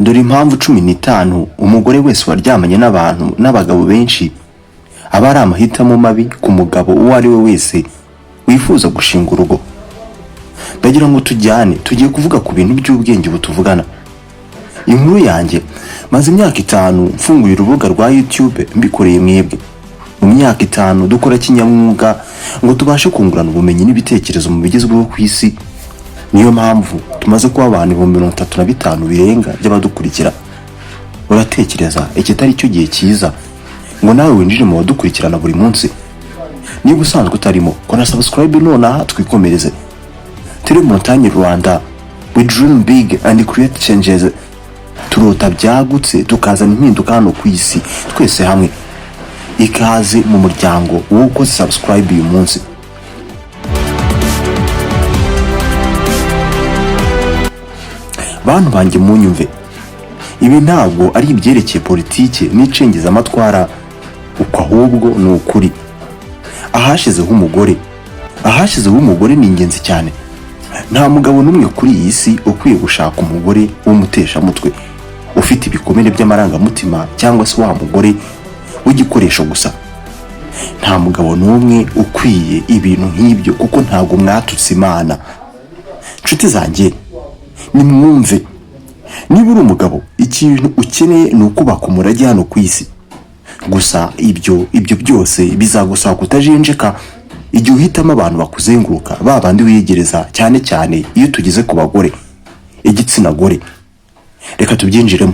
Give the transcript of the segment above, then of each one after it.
Dore impamvu 15 umugore wese waryamanye n'abantu n'abagabo benshi aba ari amahitamo mabi ku mugabo uwo ari we wese wifuza gushinga urugo. Ndagira ngo tujyane, tugiye kuvuga ku bintu by'ubwenge ubu tuvugana. Inkuru yanjye, maze imyaka 5 mfunguye urubuga rwa YouTube mbikoreye mwebwe. Mu myaka 5 dukora kinyamwuga ngo tubashe kungurana ubumenyi n'ibitekerezo mu bigezweho ku isi. Niyo mpamvu tumaze kuba abantu 35,000 birenga by'abadukurikira. Uratekereza iki atari cyo gihe cyiza ngo nawe winjire mu badukurikirana buri munsi? Niba usanzwe utarimo, kora subscribe nonaha twikomereze. Turi Montagne Rwanda, we dream big and create changes. Turota byagutse tukazana impinduka hano ku isi twese hamwe. Ikaze mu muryango wowe ukoze subscribe uyu munsi. Bantu banjye munyumve, ibi ntabwo ari ibyerekeye politike n'icengezamatwara, uko ahubwo ni ukuri. Ahashizeho umugore, ahashizeho umugore ni ingenzi cyane. Nta mugabo n'umwe kuri iyi si ukwiye gushaka umugore w'umuteshamutwe ufite ibikomere by'amarangamutima cyangwa se wa mugore w'igikoresho gusa. Nta mugabo n'umwe ukwiye ibintu nk'ibyo kuko ntabwo mwatutse Imana. Nshuti zanjye, nimwumve, niba uri umugabo ikintu ukeneye ni ukubaka umurage hano ku isi. Gusa ibyo byose bizagusaba kutajenjeka igihe uhitamo abantu bakuzenguruka, ba bandi wiyegereza, cyane cyane iyo tugeze ku bagore, igitsina gore. Reka tubyinjiremo.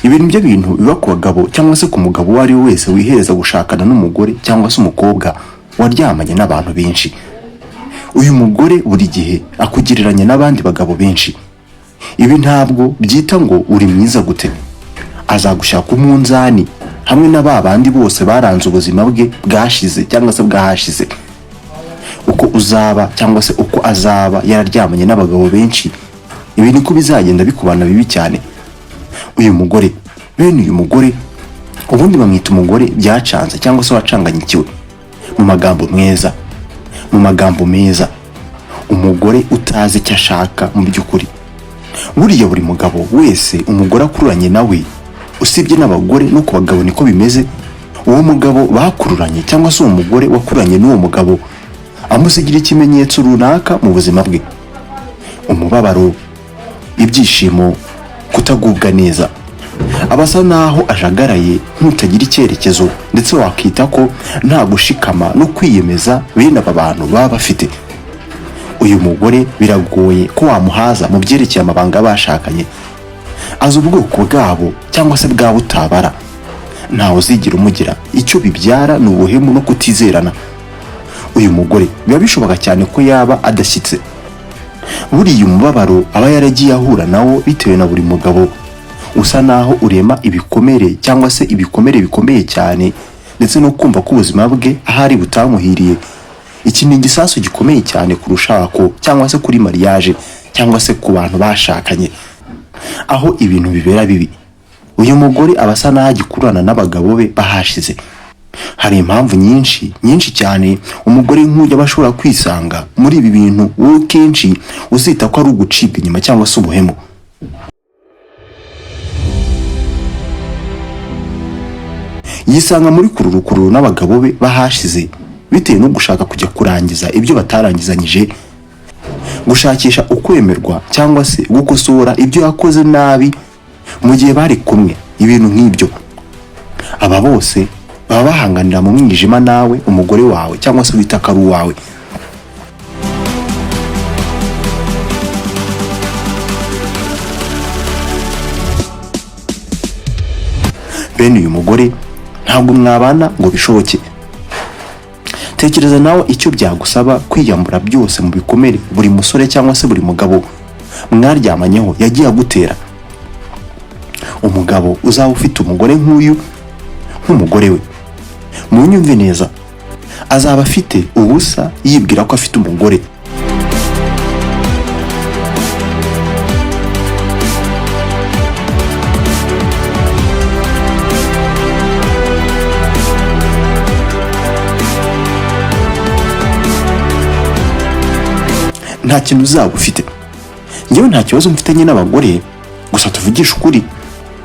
Ibi ni byo bintu biba ku bagabo cyangwa se ku mugabo uwo ari we wese wihereza gushakana n'umugore cyangwa se umukobwa waryamanye n'abantu benshi. Uyu mugore buri gihe akugereranya n'abandi bagabo benshi. Ibi ntabwo byita ngo uri mwiza gute, azagushaka umunzani hamwe na ba bandi bose baranze ubuzima bwe bwashize cyangwa se bwahashize. Uko uzaba cyangwa se uko azaba yararyamanye n'abagabo benshi, ibi niko bizagenda bikubana bibi cyane. Uyu mugore, bene uyu mugore ubundi bamwita umugore byacanze cyangwa se wacanganyikiwe. Mu magambo meza, mu magambo meza, umugore utazi icyo ashaka mu by'ukuri. Buriya buri mugabo wese umugore akururanye nawe, usibye n'abagore no ku bagabo niko bimeze, uwo mugabo bakururanye cyangwa se uwo mugore wakuranye n'uwo mugabo amusigira ikimenyetso runaka mu buzima bwe. Umubabaro, ibyishimo, kutagubwa neza, aba asa naho ajagaraye nk'utagira icyerekezo, ndetse wakita ko nta gushikama no kwiyemeza bene aba bantu baba bafite. Uyu mugore biragoye ko wamuhaza mu byerekeye amabanga bashakanye. Azi ubwoko bwabo cyangwa se bwabo utabara, ntawe uzigira umugira. Icyo bibyara ni ubuhemu no kutizerana. Uyu mugore biba bishoboka cyane ko yaba adashyitse. Buriya umubabaro aba yaragiye ahura nawo bitewe na buri mugabo usa naho urema ibikomere cyangwa se ibikomere bikomeye cyane, ndetse no kumva ko ubuzima bwe ahari butamuhiriye. Iki ni igisasu gikomeye cyane ku rushako cyangwa se kuri mariage cyangwa se ku bantu bashakanye, aho ibintu bibera bibi. Uyu mugore aba asa naho agikururana n'abagabo be bahashize. Hari impamvu nyinshi nyinshi cyane umugore nk'uyu aba ashobora kwisanga muri ibi bintu, wowe kenshi uzita ko ari ugucibwa inyuma cyangwa se ubuhemu. Yisanga muri kururukururu n'abagabo be bahashize bitewe no gushaka kujya kurangiza ibyo batarangizanyije, gushakisha ukwemerwa cyangwa se gukosora ibyo yakoze nabi mu gihe bari kumwe, ibintu nk'ibyo. Aba bose baba bahanganira mu mwijima nawe umugore wawe cyangwa se wita ko ari uwawe. Bene uyu mugore ntabwo mwabana ngo bishoboke. Tekereza nawe icyo byagusaba kwiyambura byose mu bikomere buri musore cyangwa se buri mugabo mwaryamanyeho yagiye agutera. Umugabo uzaba ufite umugore nk'uyu nk'umugore we, munyumve neza, azaba afite ubusa yibwira ko afite umugore. Nta kintu uzaba ufite. Njyewe nta kibazo mfitanye n'abagore, gusa tuvugishe ukuri,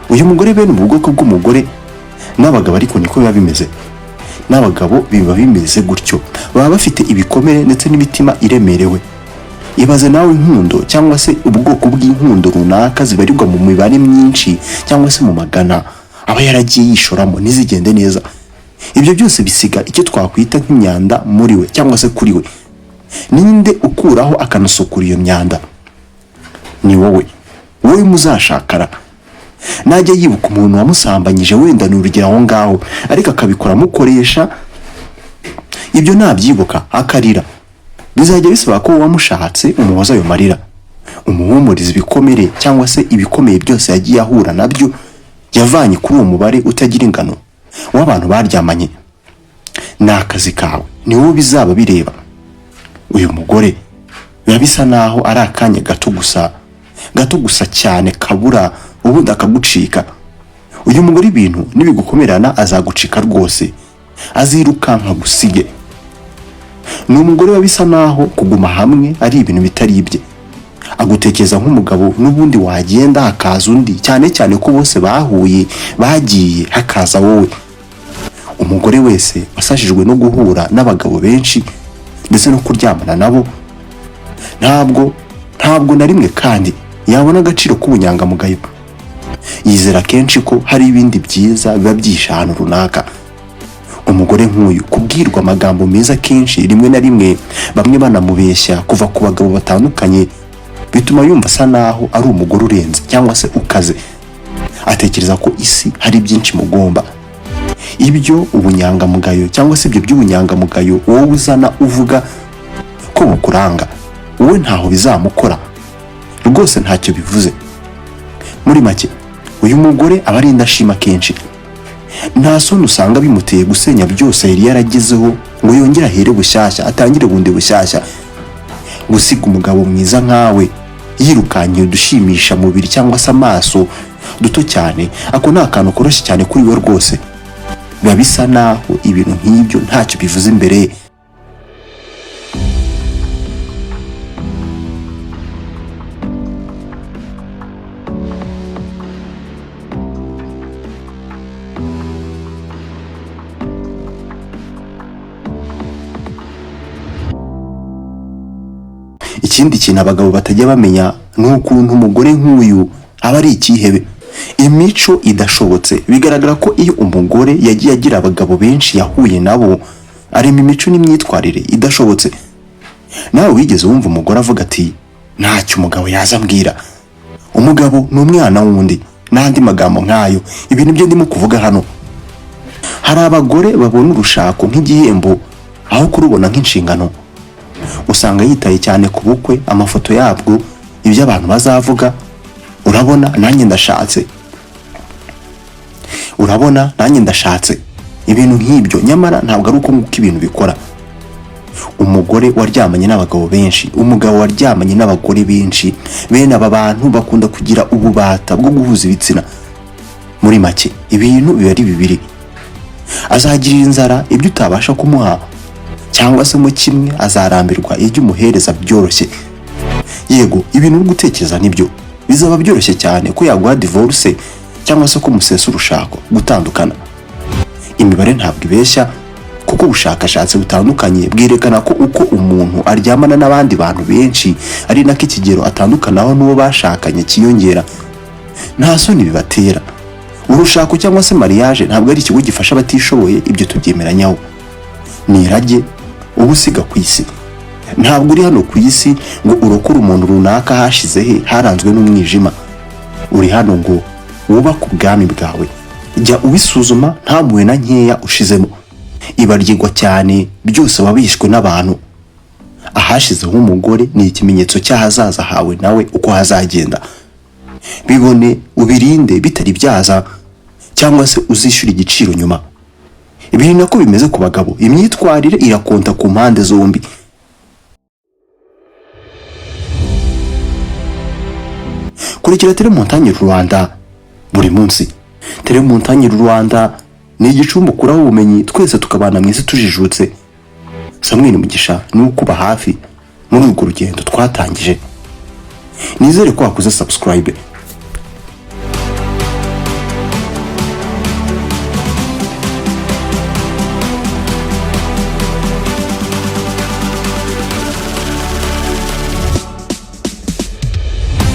uyu mugore, bene ubu bwoko bw'umugore n'abagabo, ariko niko biba bimeze, n'abagabo biba bimeze gutyo, baba bafite ibikomere ndetse n'imitima iremerewe. Ibaze nawe inkundo cyangwa se ubwoko bw'inkundo runaka zibarirwa mu mibare myinshi cyangwa se mu magana aba yaragiye yishoramo ntizigende neza. Ibyo byose bisiga icyo twakwita nk'imyanda muri we cyangwa se kuri we. Ninde ukuraho akanasukura iyo myanda? Ni wowe, wowe muzashakana. Najya yibuka umuntu wamusambanyije, wenda ni urugero aho ngaho, ariko akabikora amukoresha, ibyo nabyibuka akarira, bizajya bisaba ko wamushatse umuhoza ayo marira, umuhumuriza ibikomere cyangwa se ibikomeye byose yagiye ahura nabyo yavanye kuri uwo mubare utagira ingano w'abantu baryamanye. Ni akazi kawe, ni wowe bizaba bireba. Uyu mugore biba bisa naho ari akanya gato gusa, gato gusa cyane kabura, ubundi akagucika. Uyu mugore ibintu nibigukomerana azagucika rwose, azirukanka gusige. Ni umugore biba bisa naho kuguma hamwe ari ibintu bitari ibye. Agutekereza nk'umugabo n'ubundi wagenda hakaza undi, cyane cyane ko bose bahuye bagiye hakaza wowe. Umugore wese wasajijwe no guhura n'abagabo benshi ndetse no kuryamana nabo, ntabwo na rimwe kandi yabona agaciro k'ubunyangamugayo. Yizera kenshi ko hari ibindi byiza biba byihishe ahantu runaka. Umugore nk'uyu kubwirwa amagambo meza kenshi, rimwe na rimwe bamwe banamubeshya kuva ku bagabo batandukanye, bituma yumva asa naho ari umugore urenze cyangwa se ukaze. Atekereza ko isi hari byinshi mugomba. Ibyo ubunyangamugayo cyangwa se ibyo by'ubunyangamugayo wowe uzana uvuga ko bukuranga, wowe ntaho bizamukora rwose, ntacyo bivuze. Muri make, uyu mugore aba ari indashima kenshi. Nta soni usanga bimuteye gusenya byose yari yaragezeho ngo yongere ahere bushyashya, atangire bundi bushyashya. Gusiga umugabo mwiza nkawe yirukankiye udushimisha mubiri cyangwa se amaso duto cyane, ako ni akantu koroshye cyane kuri we rwose. Biba bisa naho ibintu nk'ibyo ntacyo bivuze imbere ye. Ikindi kintu abagabo batajya bamenya ni ukuntu umugore nk'uyu aba ari ikihebe, imico idashobotse. Bigaragara ko iyo umugore yagiye agira abagabo benshi yahuye nabo, arema imico n'imyitwarire idashobotse. Nawe wigeze wumva umugore avuga ati ntacyo umugabo yaza ambwira, umugabo ni umwana w'undi, n'andi magambo nk'ayo? Ibi nibyo ndimo kuvuga hano. Hari abagore babona urushako nk'igihembo aho kurubona nk'inshingano. Usanga yitaye cyane ku bukwe, amafoto yabwo, ibyo abantu bazavuga. Urabona nanjye ndashatse, urabona nanjye ndashatse, ibintu nk'ibyo. Nyamara ntabwo ari uko nguko ibintu bikora. Umugore waryamanye n'abagabo benshi, umugabo waryamanye n'abagore benshi, bene aba bantu bakunda kugira ububata bwo guhuza ibitsina. Muri make, ibintu biba ari bibiri: azagirira inzara ibyo utabasha kumuha, cyangwa se mu kimwe azarambirwa ibyo umuhereza byoroshye. Yego, ibintu uri gutekereza nibyo bizaba byoroshye cyane ko yaguha divorce cyangwa se ko musesa urushako, gutandukana. Imibare ntabwo ibeshya, kuko ubushakashatsi butandukanye bwerekana ko uko umuntu aryamana n'abandi bantu benshi ari nako ikigero atandukanaho n'uwo bashakanye cyiyongera. Nta soni bibatera. Urushako cyangwa se mariage ntabwo ari ikigo gifasha abatishoboye, ibyo tubyemeranyaho. Ni irage uba usiga ku isi. Ntabwo uri hano ku isi ngo urokore umuntu runaka hashize he haranzwe n'umwijima. Uri hano ngo wubake ubwami bwawe. Jya ubisuzuma nta mpuhwe na nkeya ushizemo. Ibaryigwa cyane byose wabishwe n'abantu. Ahashize h'umugore ni ikimenyetso cy'ahazaza hawe nawe uko hazagenda. Bibone ubirinde bitari byaza, cyangwa se uzishyura igiciro nyuma. Ibi ni nako bimeze ku bagabo, imyitwarire irakonta ku mpande zombi. Kurikira Telemontagne Rwanda buri munsi. Telemontagne Rwanda ni igicumbi ukuraho ubumenyi, twese tukabana mu isi tujijutse. Samuel Mugisha ni ukuba hafi muri urwo rugendo twatangije. Nizere ko wakoze subscribe.